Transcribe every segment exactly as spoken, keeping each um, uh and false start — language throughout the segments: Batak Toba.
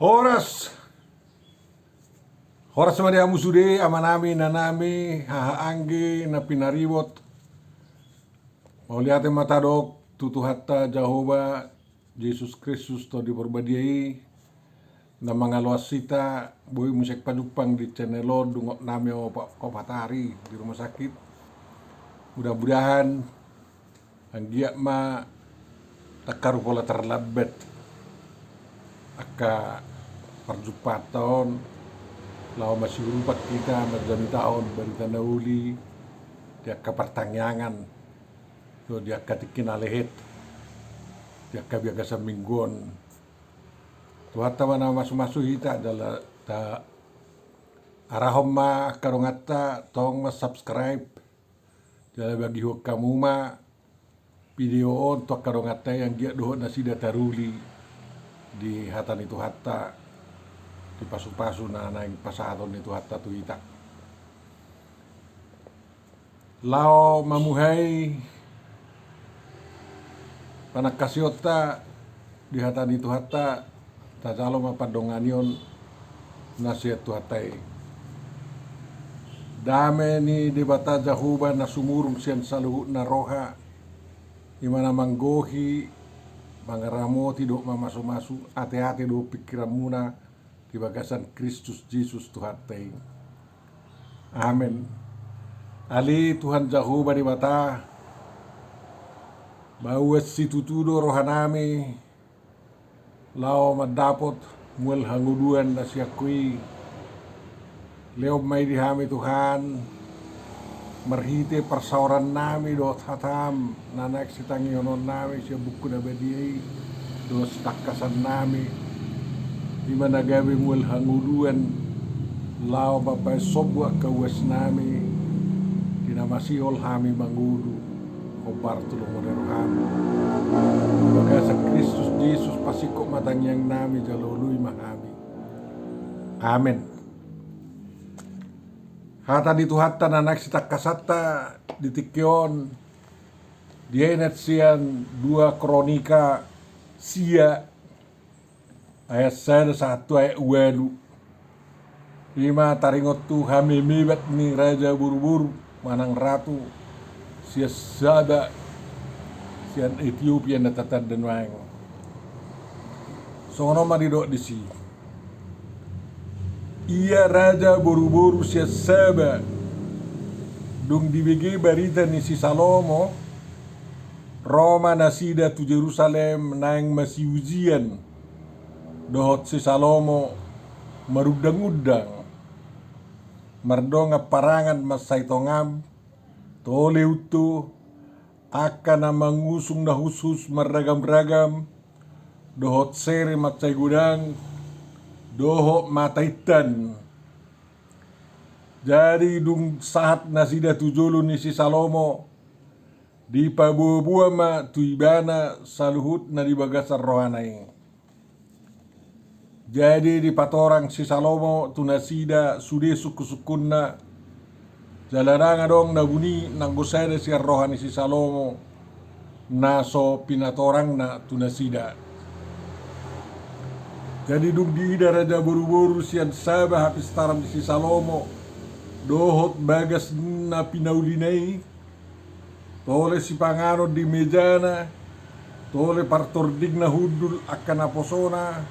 Horas. Horas ma di hamu sude, amanami, inanami, haha anggi na pinaribot. Mauliate ma tadok tu Tuhanta Jahowa, Jesus Kristus, Tondi Porbadia i, na mangaloas hita, boi muse pajumpang di channel on, dungot nami opat, opat ari di rumah sakit. Mudah-mudahan anggiat ma ndang haru pola terlambat angka parjumpangta on, laho masiurupan hita manjamitahon barita na uli di angka partangiangan, dohot di angka tingki na lehet, di angka bagasan minggu on. Tuhanta ma na mamasu-masu hita, jala ta arahon ma angka donganta, tong ma subscribe, jala bagihon hamu ma video on tu angka donganta i, anggiat dohot nasida taruli di hata ni Tuhanta, di pasu-pasu na naeng pasahaton ni Tuhanta tu hita. Laho mamuhai panangkasionta di hata ni Tuhanta, tajalo ma pandonganion na sian Tuhanta i. Dame ni Debata Jahowa na sumurung sian saluhutna roha, i ma na manggohi, mangaramoti dohot mamasu-masu ateate dohot pingkiranmuna di bagasan Kristus Jesus Tuhanta i. Amen. Ale Tuhan Jahowa Debata, baoa situtu do rohanami laho mandapot mual hangoluan na sian Ho i. Lehon ma i di hami Tuhan, marhite parsaorannami dohot hatam na naeng sitangihononnami sian buku na badia i, dohot sitangkasannami, i ma na gabe mual hangoluan laho mambahen sombu angka uasnami di na masihol hami mangolu, hombar tu lomo ni roham. Di bagasan Kristus Jesus, pasingkop ma tangiangnami jala oloi ma hami. Amen. Hata ni Tuhanta na naeng sitangkasanta di tingki on, dienet sian dua Kronika sia, ayat sada sahat tu ayat ualu. I ma taringot tu hamemebat ni raja boruboru manang ratu sian Saba, sian Etiopia na tatanda nuaeng. Songon on ma didok disi. Ia raja boruboru sian Saba, dung dibege barita ni si Salomo, ro ma nasida tu Jerusalem naeng masiujian dohot si Salomo marundang-undang, mardongan parangan mansai tongan, tole untu, angka na mangusung na hushus marragam-ragam, dohot sere mansai godang, dohot mata intan. Jadi dung sahat nasida tu jolo ni si Salomo, dipaboa-boa ma tu ibana saluhut na di bagasan rohana i. Jadi dipatorang si Salomo tu nasida sude sungkun-sungkunna, jala ndang adong na buni nanggo sada sian roha ni si Salomo na so pinatorangna tu nasida. Jadi dung diida raja boruboru sian Saba hapistaran ni si Salomo dohot bagas na pinaulina i, tole sipanganon di mejana, tole partording na hundul angka naposona,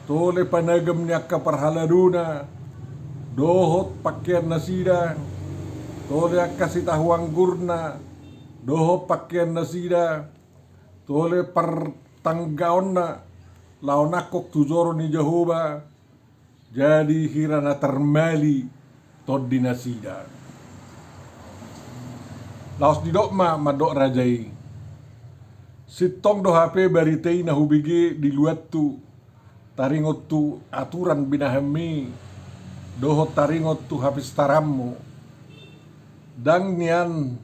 tole panagam ni angka parhaladona, dohot pangkean nasida, tole angka sitahu anggurna, dohot pangkean nasida, tole partanggaonna, laho nangkok tu joro ni Jahowa, jadi hira na tarmali tondi nasida. Laos didok ma mandok raja i, sintong do hape barita i na hubege di luathu, taringot tu aturan binahenmi, dohot taringot tu hapistaranmu. Ndang nian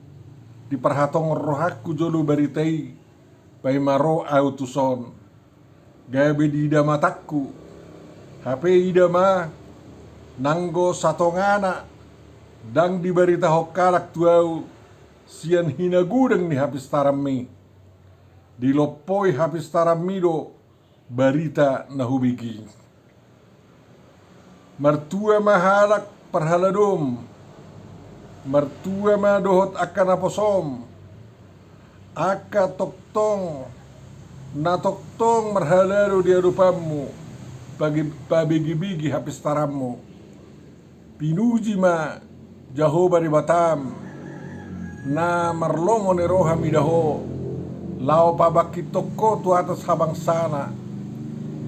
diparhatongon rohangku jolo barita i, paima ro ahu tuson. Gabe diida matangku. Hape ida ma, nanggo satongana ndang dibaritahon halak tu ahu sian hinagodang ni hapistaranmi. Dilompoi hapistaranmi do barita na hubege i. Martua ma halak parhaladom, martua ma dohot angka naposom, angka tongtong na tongtong marhalado di adopanmu, pabegibegi hapistaranmu. Pinuji ma Jahowa Debatam, na marlomo ni roha mida ho, laho pabangkithon ho tu atas habangsana,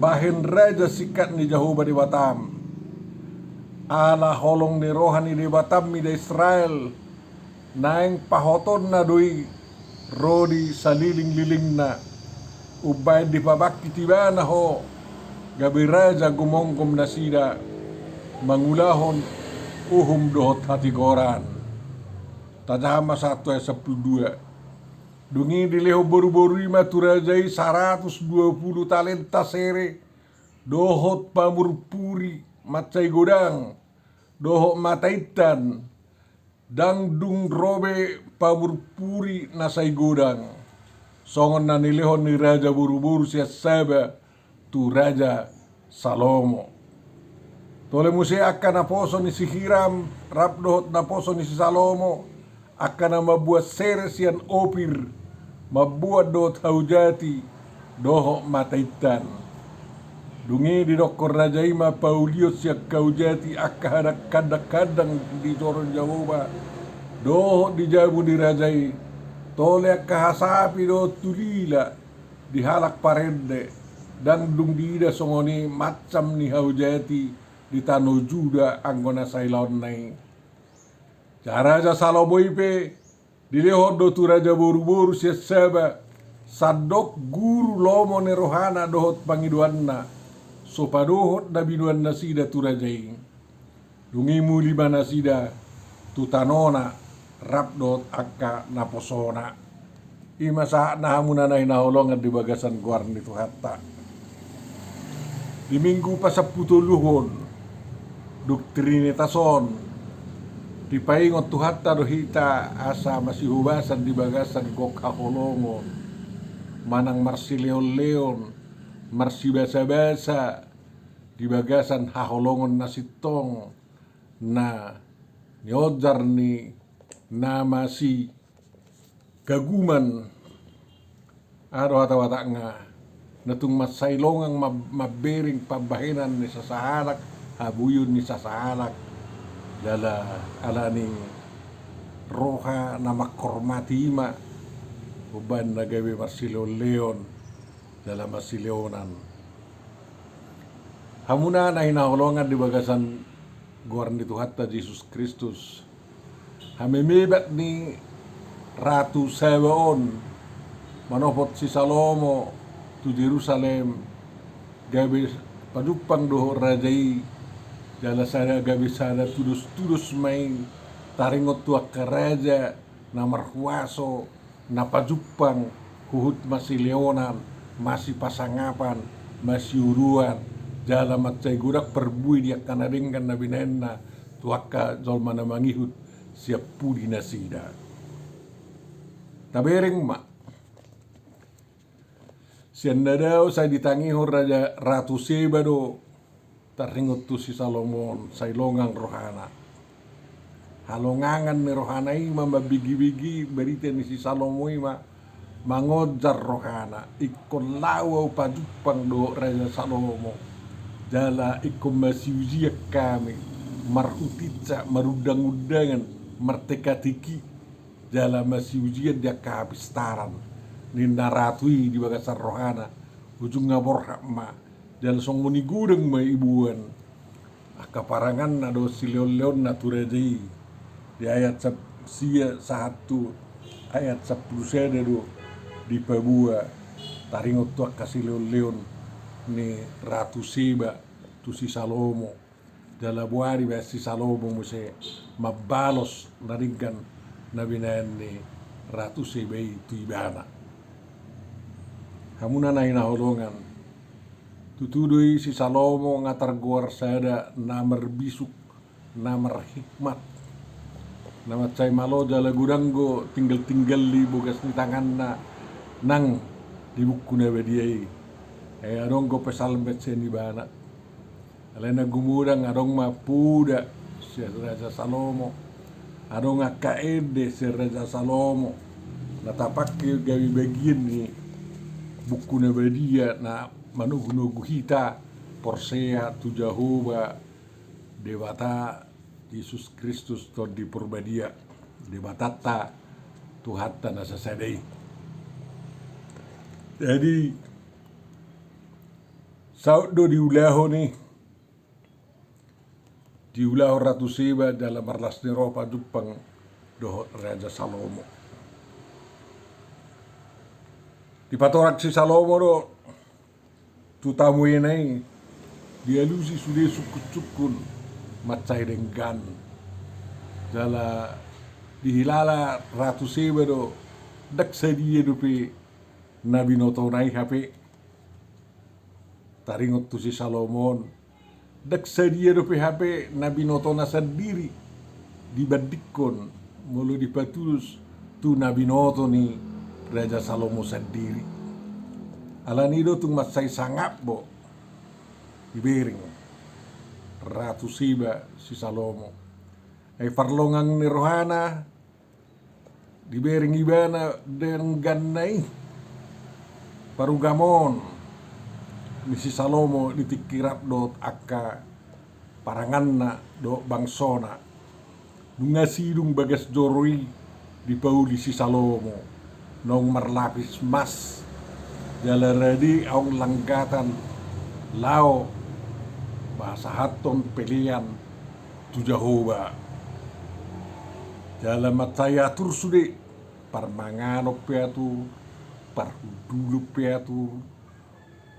bahen raja singkat ni Jahowa Debatam. Ala holong ni roha ni Debatam mida Israel, naeng pahotonna do i ro di salelenglelengna. Umbahen dipabangkit ibana ho gabe raja gomgom nasida, mangulahon uhum dohot hatigoran. Tajaha ma sahat tu ayat sampulu dua. Dung i dilehon boruboru i ma tu raja i saratus dua pulu talenta sere, dohot pamurpuri mansai godang, dohot mata intan, ndang dung ro be pamurpuri na sai godang, songon na nilehon ni raja boruboru sian Saba tu raja Salomo. Tole muse angka naposo ni si Hiram rap dohot naposo ni si Salomo, angka na mambuat sere sian Opir, mambuat dohot haujati dohot mata intan. Dung i didokkon raja i ma paulihon sian haujati angka handangkandang di joro ni Jahowa dohot di jabu ni raja i, tole angka hasapi dohot tulila di halak parende, ndang dung diida songon i mansam ni haujati di tano Juda anggo na sailaonna i. Jala raja Salomo i pe dilehon do tu raja boruboru sian Saba sandok guru lomo ni rohana dohot pangidoanna, so padohot na binoan nasida tu raja i. Dung i muli ma nasida tu tanona rap dohot angka naposona. I ma sahatna hamuna na hinaholongan di bagasan goar ni Tuhanta. Di minggu pasamputoluhon dung Trinitas on, dipaingot Tuhanta do hita asa masihobasan di bagasan gok haholongon, manang marsileonleon, marsibasabasa di bagasan haholongon na sintong, na nionjar ni na masi gaguman. Aha do hata Batakna, na tung mansai longang mam-, mambereng pambahenan ni sasahalak, habuion ni sasahalak, jala ala ni roha na manghormati i ma umbahen na gabe marsileonleon jala marsileonan. Hamuna na hinaholongan di bagasan goar ni Tuhanta Jesus Kristus. Hamemebat ni Ratu Saba on manopot si Salomo tu Jerusalem, gabe pajumpang dohot raja i, jala sada gabe sada tudostudos ma i taringot tu angka raja na marhuaso, na pajumpang, huhut masileonan, masipasangapan, masiuruan, jala mansai godang parbue di angka na denggan na binahenna tu angka jolma na mangihut sian pudi nasida. Tabereng ma. Sian na dao sai ditangihon raja Ratu Seba do taringot tu si Salomo on, sai longang rohana. Halongangan ni rohana i ma mambegibegi barita ni si Salomo i ma mangonjar rohana, ingkon laho au pajumpang dohot raja Salomo, jala ingkon masiujian hami, marhutinsa, marundangundangan, martekateki, jala masiujian di angka hapistaran ninna ratu i di bagasan rohana. Ujungna borhat ma, jala songon i godang ma iboan angka paranganna dohot sileonleonna tu raja i. Di ayat sap-, sia sahat tu ayat sampulu sada do dipaboa taringot tu angka sileonleon ni Ratu Seba tu si Salomo. Jala boari baen si Salomo muse mambalos na denggan na binahen ni Ratu Seba i tu ibana. Hamuna na hinaholongan, tutu do i si Salomo nga targoar sada na marbisuk, na marhikmat, na mansai malo jala godang do tinggaltinggal ni bogas ni tanganna nang di buku na badia i. Ai adong do psalmen sian ibana. Alai na gumodang adong ma poda sian Raja Salomo, adong angka ende sian Raja Salomo, na tapangke gabe bagian ni buku na badia na manogunogu hita porsea tu Jahowa Debata, Jesus Kristus Tondi Parbadia, Debatanta, Tuhanta na sasada i. Jadi, saut do diulahon i, diulahon Ratu Seba jala marlas ni roha pajumpang dohot Raja Salomo. Dipatorang si Salomo do tu tamuena i, dialusi sude sungkunsungkun mansai denggan. Jala dihilala Ratu Seba do, ndang sadia dope na binotona i hape. Taringot tu si Salomo on, ndang sadia dope hape na binotona sandiri dibandingkon molo dipatudos tu na binoto ni Raja Salomo sandiri. Alani do tung mansai sangap do dibereng Ratu Seba si Salomo. Ai parlongang ni rohana dibereng ibana dengganna i, parugamon ni si Salomo di tingki rap dohot angka paranganna dohot bangsona. Nunga sidung bagas joro i dipauli si Salomo, naung marlapis mas, jala rade aong langgatan laho pasahathon pelean tu Jahowa. Jala mansai atur sude, parmanganon pe atur, parhundulon pe atur,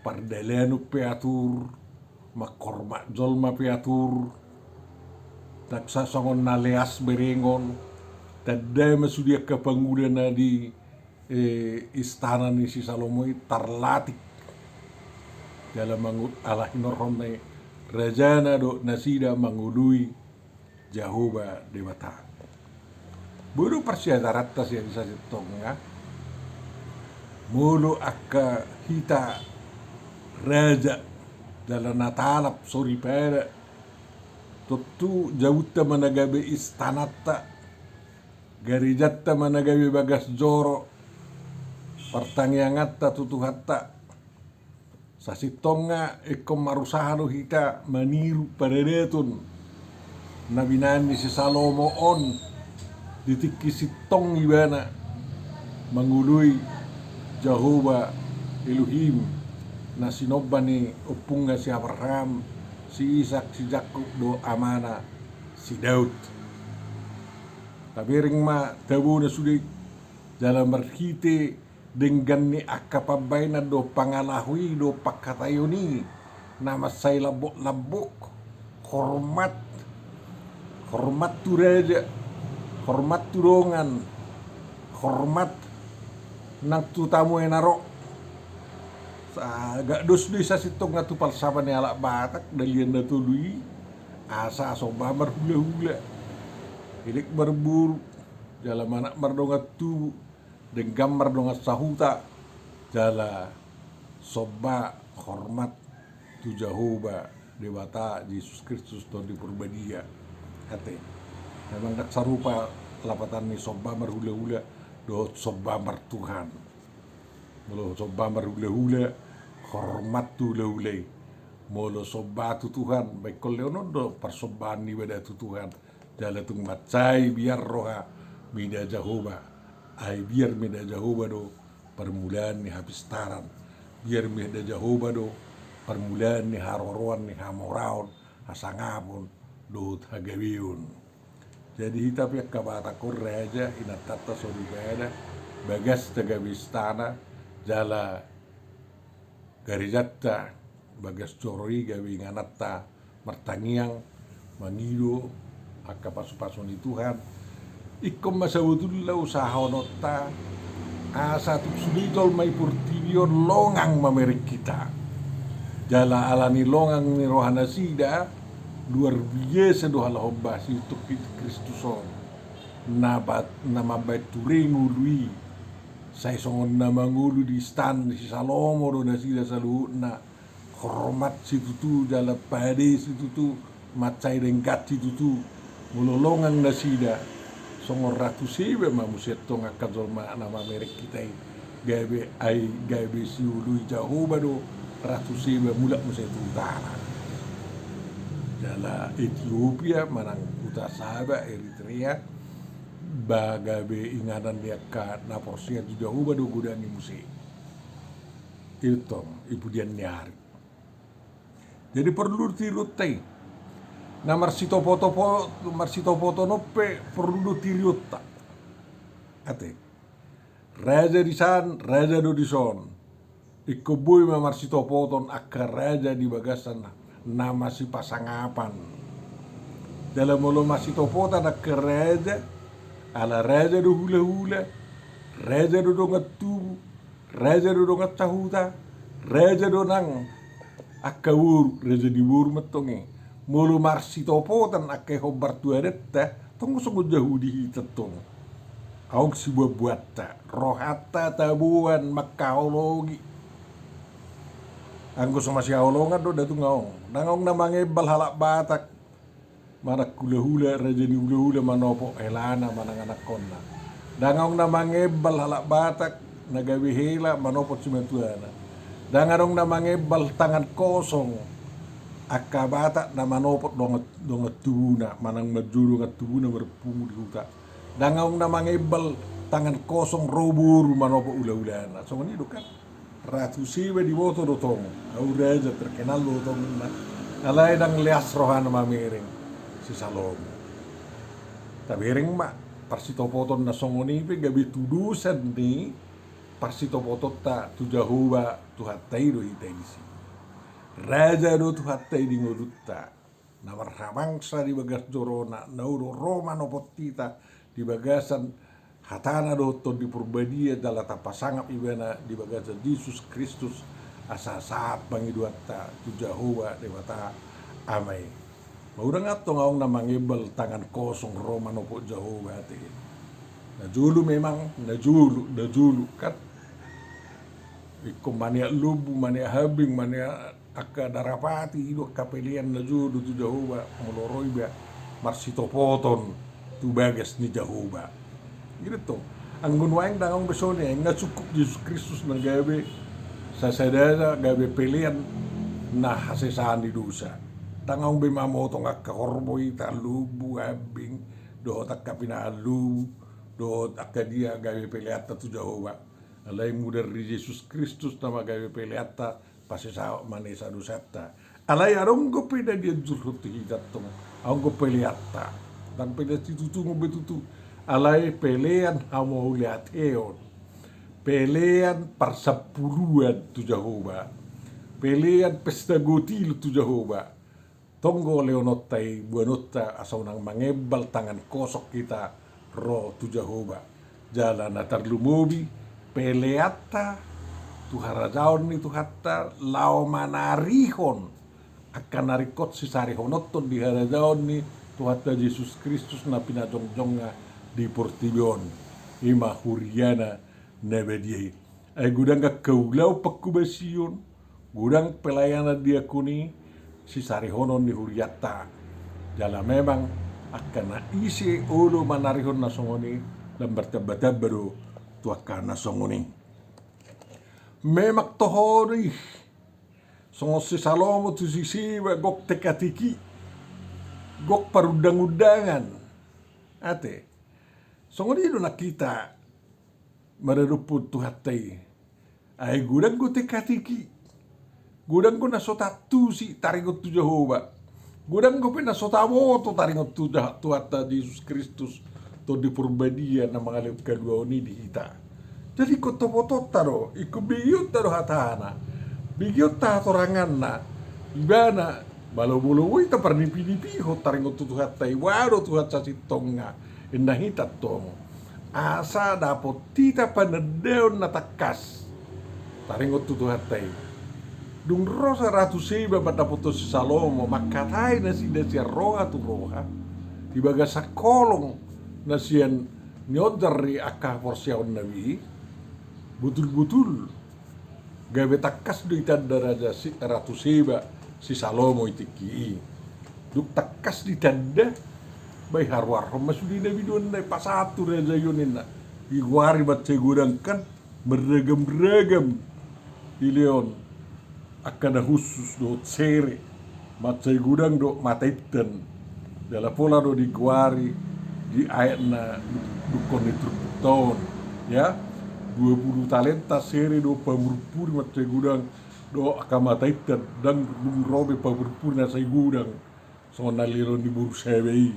pardalanon pe atur, manghormat jolma pe atur. Ndang sai songon na leas berengon, tanda ma sude angka pangula na di, eh, istana ni si Salomo i tarlatih. Jala mangu-, ala hinorhon ni rajana do nasida mangoloi Jahowa Debata. Boi do parsiajaranta sian i sasintongna. Molo angka hita raja jala na talap soripada, tontu jabunta ma na gabe istananta, garejanta ma na gabe bagas joro, partangianganta tu Tuhanta. Sasintongna ingkon marusaha do hita maniru paradaton na binahen ni si Salomo on di tingki sintong ibana mangoloi Jahowa Elohim na sinomba ni ompungna si Abraham, si Isak, si Jakkob dohot amana si Daud. Tabereng ma tabona sude, jala marhite denggan ni angka pambahenan dohot pangalaho i dohot pangkataion i na mansai lamboklambok, hormat, hormat tu raja, hormat tu dongan, hormat nang tu tamuena ro. Sa-, gak dos do i sasintongna tu palsapa ni halak Batak, dalihan na tolu i, asa somba marhulahula, elek marboru, jala manat mardongan tubu, denggan mardongan sahuta, jala somba hormat tu Jahowa Debata, Jesus Kristus Tondi Parbadia. Ate. Memang ndang sarupa lapatan ni somba marhulahula dohot somba martuhan. Molo somba marhulahula, hormat tu hulahula i. Molo somba tu Tuhan, baen hon lehonon do parsombaon ni ibana tu Tuhan. Jala tung mansai biar roha mida Jahowa. Ai biar mida Jahowa do parmulaan ni hapistaran. Biar mida Jahowa do parmulaan ni haroroan, ni hamoraon, hasangapon dohot hagabeon. Jadi hita pe angka Batak on, raja, inantanta soripada, bagasta gabe istana, jala garejanta bagas joro i gabe ingananta martangiang, mangido angka pasupasu ni Tuhan. Ingkon ma sabotulna usahahononta asa tung sude jolma i portibi on longang mamereng hita. Jala ala ni longang ni rohanasida, luar biasa do halak hombar si Kristus on. Na bat-, na mambaen ture ngolu i. Sai songon na mangolu di istana ni si Salomo do nasida saluhutna. hormat situtu jala pade situtu, mansai denggan situtu. Molo longang nasida, songon Ratu Seba ma muse tong angka jolma na mamereng hita i. Gabe ai gabe sioloi Jahowa do Ratu Seba mulak muse tu utara. Jala Etiopia manang huta Saba, Eritrea, ba gabe inganan ni angka na porsea tu Jahowa do godang i muse. I tong i pudian ni ari. Jadi porlu do tirionta i. Na marsitopotopo-, marsitopoton on pe porlu do tirionta. Ate. Raja di san, raja do di son. Ingkon boi ma marsitopoton angka raja di bagasan na masipasangapan. Jala molo marsitopotan angka raja, ala raja do hulahula, raja do dongan tubu, raja do dongan sahuta, raja do nang angka boru, raja ni boru mantong i. Molo marsitopotan angka i hombar tu adanta, tong songon jahu di hita tong. Adong sibuanbuanta, rohanta taboan mangkaholongi. Anggo so masihaholongan do, ndang tung adong. Ndang adong na mangembal halak Batak manang hulahula, raja ni hulahula manopot helana manang anakkonna. Ndang adong na mangembal halak Batak na gabe hela manopot simatuana. Ndang adong na mangembal tangan kosong angka Batak na manopot dongan, dongan tubuna manang manjou dongan tubuna marpungu di huta. Ndang adong na mangembal tangan kosong ro boru manopot hulahulana. Songon i do kan. Ratu Seba diboto do tong, au raja terkenal do tong na. Alai ndang leas rohana mamereng si Salomo. Tabereng ma, parsitopoton na songon i pe gabe tudosan ni parsitopotonta tu Jahowa Tuhanta i do hita disi. Raja do Tuhanta i di ngolunta. Na marhabangsa di bagas jorona, na olo ro manopot hita di bagasan hatana dohot Tondi Parbadia jala tapasangap ibana di bagasan Jesus Kristus asa sahat pangidoanta tu Jahowa Debata Ama i. Ba ndang antong adong na mangembal tangan kosong ro manopot Jahowa ate. Na jolo memang, na jolo, na jolo kan. Ingkon maneat lombu, maneat hambing, maneat angka darapati, i do angka pelean na jolo tu Jahowa, molo ro iba marsitopoton tu bagas ni Jahowa. Gitu tong. Anggo nuaeng ndang adong be songon i, nga cukup Jesus Kristus na gabe sasada gabe pelean na hasesaan ni dosa. Ndang adong be mamotong angka horbo hita, lombu, hambing, dohot angka pinahan lombu, dohot angka dia gabe peleanta tu Jahowa. Alai mudar ni Jesus Kristus nama gabe peleanta, pasesao manesa dosanta. Alai adong dope na dianjurhon tu hita tong, adong dope peleanta. Ndang pelean situtungon be tutu. Alai pelean hamauliateon. Pelean parsampuluan tu Jahowa. Pelean pesta gotil tu Jahowa. Tonggo lehononta i boanonta asa unang mangembal tangan kosong hita ro tu Jahowa. Jala na tarlumobi peleanta tu harajaon ni Tuhanta laho manarihon angka na ringkot sisarihononton di harajaon ni Tuhanta Jesus Kristus na pinajongjongna di portibi on. I ma huriana na badia i. Ai godang angka ulaon pangkobasion, godang pelayanan diakoni sisarihonon ni hurianta. Jala memang angka na ise olo manarihon na songon i, lam martambatamba do tu angka na songon i. Memang toho do i, songon si Salomo tu si Seba, gok tekateki, gok parundangundangan. Ate, songon i do nang hita maradophon Tuhanta i. Ai godang do tekateki, godang do na so taantusi taringot tu Jahowa, godang dope na so taboto taringot tu Jahowa, Tuhanta Jesus Kristus, Tondi Parbadia na mangalehon haluaon i di hita. Jadi ingkon topotonta do, ingkon begeonta do hatana, begeonta hatoranganna. Ibana, molo-molo boi taparnipinipihon taringot tu Tuhanta i, boha do Tuhan sasintongna, ninna hita tong. Asa dapot hita panandaon na tangkas taringot tu Tuhanta i. Dung ro sa Ratu Seba mandapothon si Salomo, mangkatai nasida sian roha tu roha di bagasan holong na sian nionjar ni angka haporseaonna be i. Botul-botul Gabe tangkas do ditanda raja si, Ratu Seba si Salomo di tingki i. Dung tangkas ditanda, ba diharuarhon ma sude na binuanna i, pasahat tu raja i on ninna. Digoari mansai godang kan, marragam-ragam dilehon angka na khusus dohot sere, mansai godang dohot mata intan. Jala pola do digoari di ayat na dungkon ni turpukta on, ya, dua pulu talenta sere dohot pamurpuri mansai godang dohot angka mata intan, ndang dung ro be pamurpuri na sai godang songon na nilehon ni boru Seba i,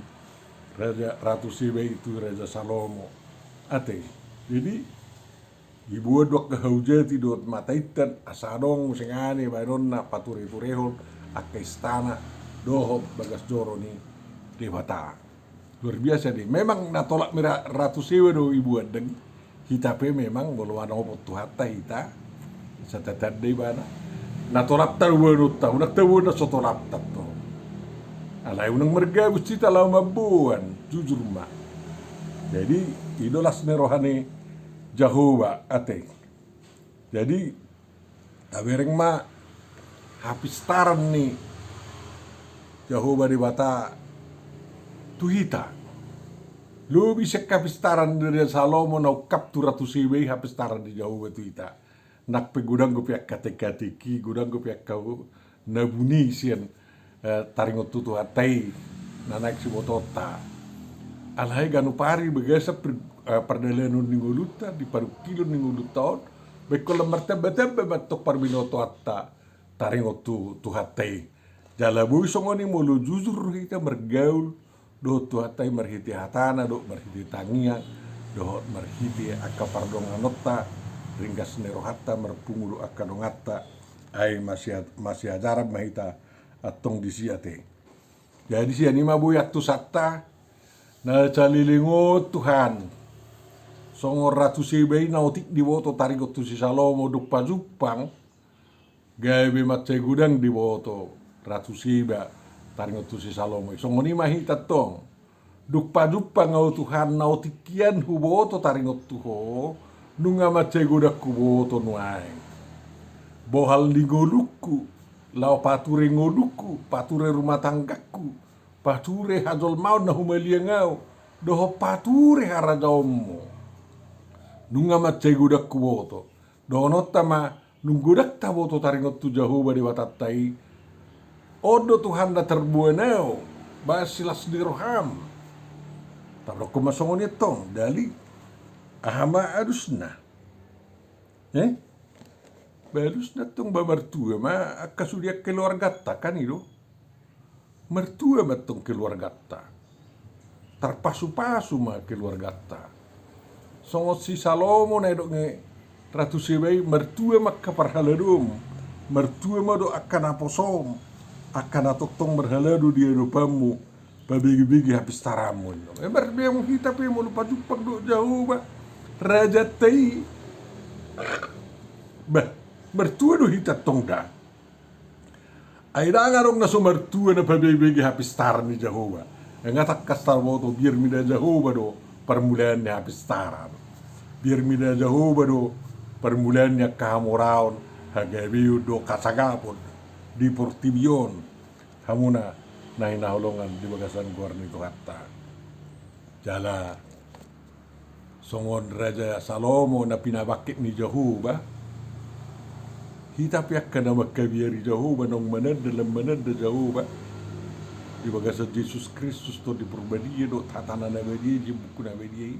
raja, Ratu Seba i tu Raja Salomo. Ate. Jadi, diboan do angka hau jati dohot mata intan, asa adong muse ngani baenonna pature-turehon angka istana dohot bagas joro ni Debata. Luar biasa dei. Memang na tolap ni ra-, Ratu Seba do diboan, ndang hita pe memang molo manopot Tuhanta hita, asa tatanda ibana. Na tolapta do boanonta, unang taboan na so tolapta tong. Alai unang margabus hita laho mamboan, jujur ma. Jadi, i do las ni roha ni Jahowa, ate. Jadi, tabereng ma hapistaran ni Jahowa Debata tu hita. Lobi sian hapistaran ni Raja Salomo na ungkap tu Ratu Seba i hapistaran ni Jahowa tu hita. Nang pe godang dope angka teka-teki, godang dope angka na buni sian eh, taringot tu Tuhanta i na naeng sibotoonta. Alai ganup ari bagasan per-, eh, pardalanon ni ngolunta, di parungkilon ni ngolunta on, ba ingkon lam martamba-tamba ma antong parbinotoanta taringot tu Tuhanta i. Jala boi songon i molo jujur hita margaul dohot Tuhanta i marhite hatana dohot marhite tangiang dohot marhite angka pardonganonta, ringgas ni rohanta marpungu dohot angka donganta, ai masi-, masiajaran ma hita antong disi, ate. Jadi sian i ma boi antusanta na saleleng on, Tuhan. Songon Ratu Seba i na otik diboto taringot tu si Salomo, dung pajumpang gabe mansai godang diboto Ratu Seba taringot tu si Salomo i. Songon i ma hita antong. Dung pajumpang ahu, Tuhan, na otik hian huboto taringot tu Ho, nunga mansai godang huboto nuaeng. Bohal ni ngolungku, laho pature ngolungku, pature rumah tanggangku, pature hajolmaon na humaliang ahu, dohot pature harajaonmu, nunga mansai godang huboto. Dohononta ma, nunga godang taboto taringot tu Jahowa Debatanta i. On do, Tuhan, na tarboan ahu, bahen silas ni roham. Tadokkon ma songon i antong, dali. Aha ma alusna? Eh? Ba alusna antong ba martua ma angka sude keluarganta, kan i do. Martua ma antong keluarganta. Tarpasu-pasu ma keluarganta. Songon si Salomo na didok ni Ratu Seba i, martua ma angka parhaladomu, martua ma do angka naposom, angka na tongtong marhalado di adopanmu, pabege-bege hapistaranmu. Eh, marbeang hita pe molo pajumpang dohot Jahowa, Rajanta i. Bah, martua do hita antong da. Ai ndang adong na so martua na pabege-bege hapistaran ni Jahowa. Nga tangkas taboto, biar mida Jahowa do parmulaan ni hapistaran. Biar mida Jahowa do parmulaan ni angka hamoraon, hagabeon dohot hasangapon di portibi on. Hamuna na hinaholongan di bagasan goar ni Tuhanta. Jala songon Raja Salomo na pinabangkit ni Jahowa, hita pe angka na mangkabiari Jahowa, naung mananda, lam mananda Jahowa di bagasan Jesus Kristus, Tondi Parbadia dohot hatana na badia i, di buku na badia i,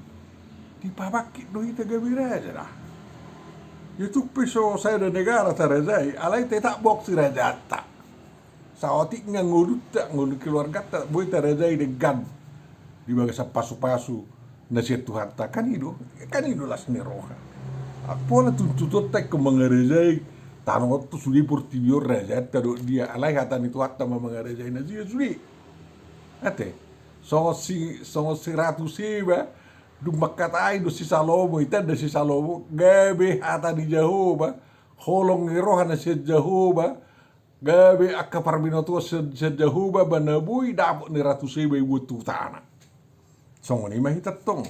dipabangkit do hita gabe raja da. Ia tung pe so sada negara tarajai, alai tetap boi si rajanta. Saotik nga ngolunta, ngolu keluarganta, boi tarajai denggan di bagasan pasu-pasu na sian Tuhanta. Kan i do, kan i do las ni roha. Apala tuntutonta ingkon mangarajai tano on tu sude portibi on, rajanta do dia, alai hata ni Tuhanta ma mangarajai nasida sude. Ate, songon si, songon si Ratu Seba, dung mangkatai do si Salomo, ditanda si Salomo, gabe hata ni Jahowa, holong ni roha na sian Jahowa, gabe angka parbinotoan sian, sian Jahowa, ba na boi dapot ni Ratu Seba diboan tu hutana. Songon i ma hita antong.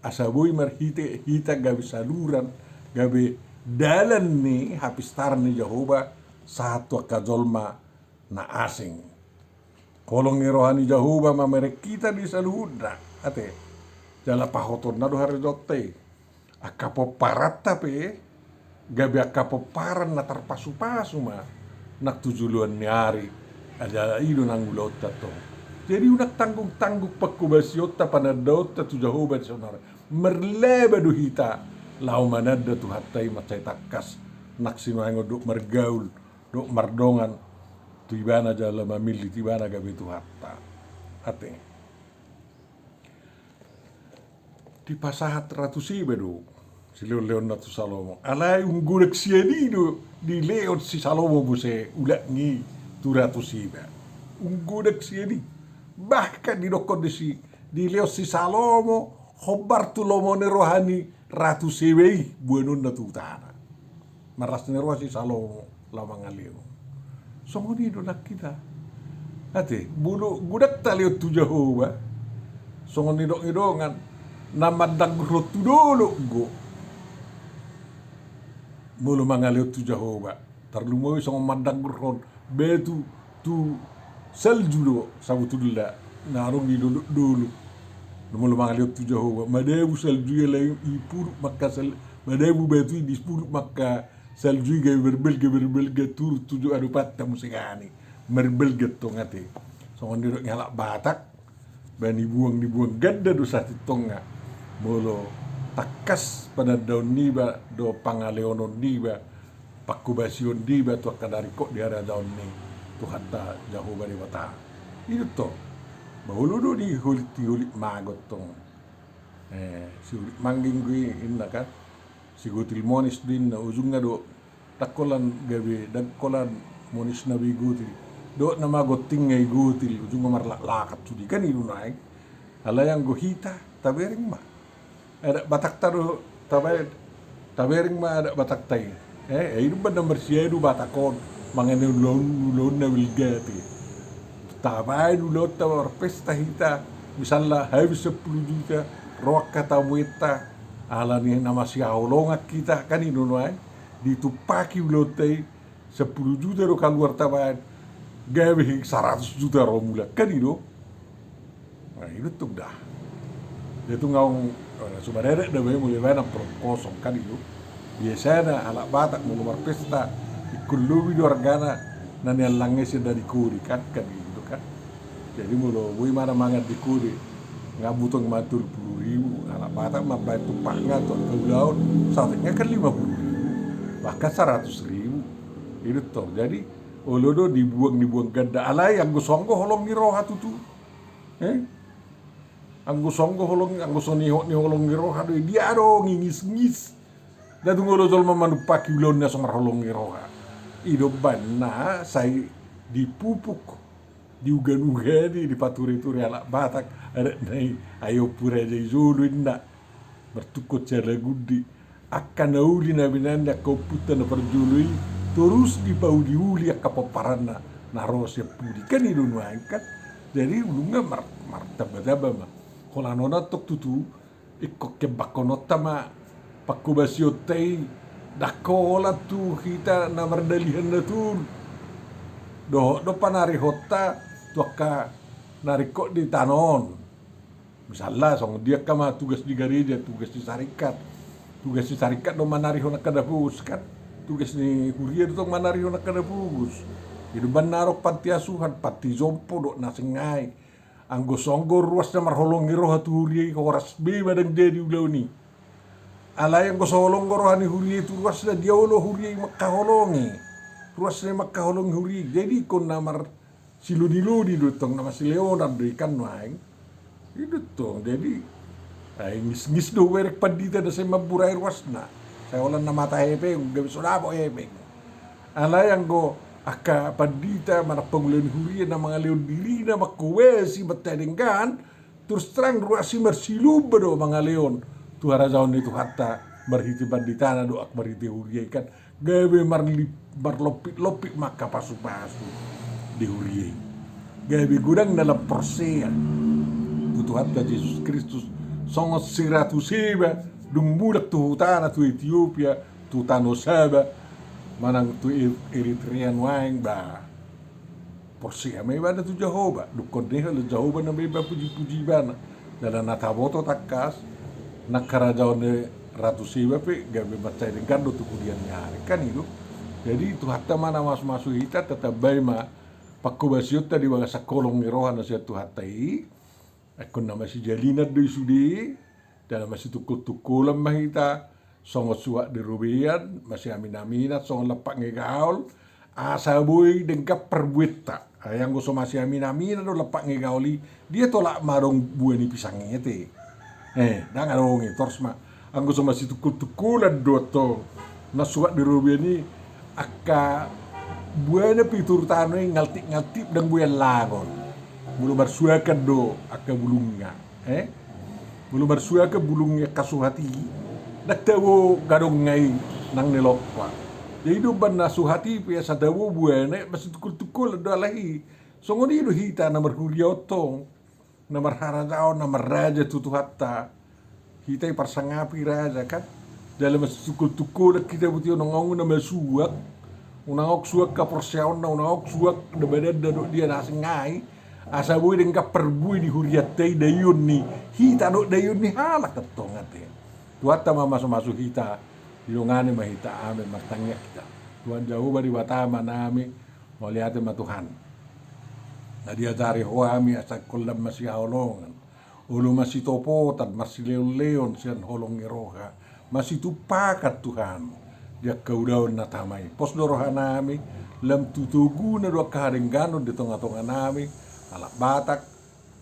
Asa boi marhite hita gabe saluran, gabe dalan ni hapistaran ni Jahowa sahat tu angka jolma na asing. Holong ni roha ni Jahowa mamereng hita di saluhutna, ate. Jala pahotonna do harojaonta i. Angka pomparanta pe gabe angka pomparan na tarpasupasu ma nang tu joloan ni ari. Jala i do nang ulaonta tong. Jadi unang tanggung-tanggung panghobasionta, panandaonta tu Jahowa di son ari. Marlaba do hita laho mananda Tuhanta i mansai tangkas nang sinuaengon dohot margaul dohot mardongan tu Ibana jala mamillit Ibana gabe Tuhanta. Ate. Dipasahat Ratu Seba do silehon-lehonna tu Salomo. Alai unggodang sian i do dilehon si Salomo muse ulakna i tu Ratu Seba. Unggodang sian i. Bahkan didokkon disi dilehon si Salomo hombar tu lomo ni roha ni Ratu Seba i boanonna tu hutana. Marlas ni roha si Salomo laho mangalehon. Songon i do nang hita. Ate, molo godang talehon tu Jahowa, songon nidok ni dongan, na mandanggurhon tu dolok do. Molo mangalehon tu Jahowa, tarlumobi songon mandanggurhon batu tu salju do sabotulna na adong di dolok-dolok. Molo mangalehon tu Jahowa, madabu salju i, alai dipuduk ma angka sal-, madabu batu i, dipuduk ma angka salju i gabe marbalga, marbalga turun tu jo adopanta muse, kan i. Marbalga tong, ate. Songon nidok ni halak Batak, ba nibuang, nibuang ganda do sahat tu tonga. Molo tangkas panandaon niba dohot pangalehonon niba, panghobasion niba tu angka na ringkot di harajaon ni Tuhanta Jahowa Debata. I do tong. Ba olo do diholit-holit mago tong. Eh, siholit mangging do i, inna kan. Sigotil monis do inna, ujungna do ndang holan gabe, ndang holan monisna be i gotil. Dohot nama gontingna i gotil, ujungna marlaklakat sude, kan i do nuaeng. Alai anggo hita, tabereng ma. Adat Batanta do tabaen, tabereng ma adat Batanta i. Eh, i do umbahen na marsiadu Batak on mangan ulaon, ulaon na balga, ate. Tabaen ulaonta marpesta hita, misalna habis sampulu juta, ro angka tamuenta, alani na masihaholongan hita, kan i do nuaeng. Ditumpaki ulaonta i, sampulu juta do kaluar tabaen, gabe saratus juta ro mulak, kan i do. Nah, i do tong da. Dia tong aung, eh, so mareret da bae, mulai bae nang perut kosong, kan i do. Biasana halak Batak molo marpesta, ingkon lobi do argana na niallang i sian na di kode, kan, kan i do, kan. Jadi molo boi ma na mangan di kode, nga butong ma tolu pulu ribu, halak Batak mambaen tumpakna tu angka ulaon, saotik nga kan lima pulu ribu, bahkan saratus ribu. I do tong. Jadi olo do dibuang, dibuang ganda. Alai anggo songon holong ni roha tutu. Eh? Anggo songon holong, anggo so nihot ni holong ni roha do i, dia adong i ngisngis. Ndang tung olo jolma manumpaki ulaon na so marholong ni roha. I do umbahen na sai dipupuk, diugan-ugani, dipaturituri halak Batak adat na i, ai ompu raja i jolo inna. Martungkot sialagundi. Angka na uli na binaen ni angka ompunta na parjolo i, torus dipauliuli angka pomparanna na ro sian pudi, kan i do nuaeng, kan. Jadi ujungna mar-, martamba-tamba ma. Holan on antong tutu, ingkon kembakononta ma panghobasionta i, ndang holan tu hita na mardalihan na tolu. Dohot do panarihonta tu angka na ringkot di tano on. Misalna songon dia angka ma tugas di gareja, tugas di sarikat. Tugas di sarikat do manarihon angka na pogos, kan. Tugas ni huria do tong manarihon angka na pogos. I do umbahen na adong panti asuhan, panti jompo dohot na seng ai. Anggo songon ruasna marholong ni roha tu huria i, horas be ma ndang jadi ulaon i. Alai anggo so holong roha ni huria i tu ruasna, dia olo huria i mangkaholongi. Ruasna i mangkaholongi huria i. Jadi ingkon na mar- Siloni-loni do tong, na masileonan do i kan nuaeng. I do tong, jadi, ai ngisngis do hubereng pandita na sai mamburai ruasna. Sai holan na mata hepeng, gabe so dapot hepeng. Alai anggo angka pandita manang pangula ni huria na mangalehon dirina, manghobasi, marhite denggan, terus terang ruas i marsilumba do mangalehon tu harajaon ni Tuhanta marhite panditana dohot marhite huria i kan, gabe marli-, marlompit-lompit ma angka pasu-pasu di huria i. Gabe godang na lam porsea tu Tuhanta Jesus Kristus, songon si Ratu Seba dung mulak tu hutana tu Etiopia, tu tano Saba, manang tu Er-, Eritrea nuaeng, ba porsea ma ibana tu Jahowa, dungkon ni hela Jahowa na mambahen puji-puji ibana. Jala na taboto tangkas, nang harajaon ni Ratu Saba pe gabe mansai denggan do tu pudian ni ari, kan i do. Jadi Tuhanta ma na masu-masu hita, tatambai ma panghobasionta di bagasan holong ni roha na sian Tuhanta i. Ingkon na masijalinan do i sude, jala masitungkol-tungkolan ma hita, songon suhat di robean, masiamin-aminan, songon lampak ngegaol, asa boi denggan parbuenta. Ai anggo so masiamin-aminan do lampak ngegaol i, dia tolap ma adong bua ni pisang i ate. Eh, ndang adong i, torus ma. Anggo so masitungkol-tungkolan do antong na suhat di robean i, angka buana pe i toru tano i ngaltip-ngaltip, ndang boi allangon. Molo marsuakan do angka bulungna, eh? Molo marsuakan bulung ni angka suhat i, ndang tabo gadongna i nang ni lompa. Jadi do umbahen na suhat i pe asa tabo buana, masitungkol-tungkolan do alai i. Songon i do hita na marhuria on tong, na marharajaon, na marraja tu Tuhanta. Hita i parsangapi raja, kan? Jala masitungkol-tungkolan hita, boti unang adong na masuak, unang adong suak haporseaonna, unang adong suak na badanna dohot dia na asing, ai asa boi denggan parbue di hurianta i, daion ni hita dohot daion ni halak antong ate. Tuhanta ma masu-masu hita, didongani ma hita. Amen. Martangiang hita. Tuhan Jahowa Debata Amanami, mauliate ma Tuhan, na diajari Ho hami asa ingkon lam masihaholongan, olo masitopotan, marsilehon-lehon sian holong ni roha, masitumpakan Tuhan di angka ulaon na tama i. Pos do rohanami, lam tu toguna do angka hadengganon di tonga-tonganami, halak Batak,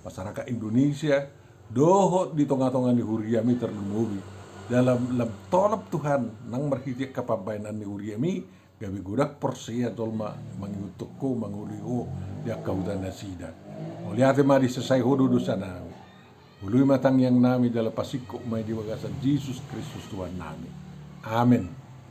masyarakat Indonesia, dohot di tonga-tonga ni huriami tarlumobi. Jala lam tolap Tuhan, nang marhite angka pambahenan ni huriami, gabe godang porsea jolma mangihuthon Ho, mangoloi Ho di angka huta nasida. Mauliate ma, disesai Ho do dosanami. Oloi ma tangiangnami jala pasingkop ma i di bagasan Jesus Kristus Tuhannami. Amen.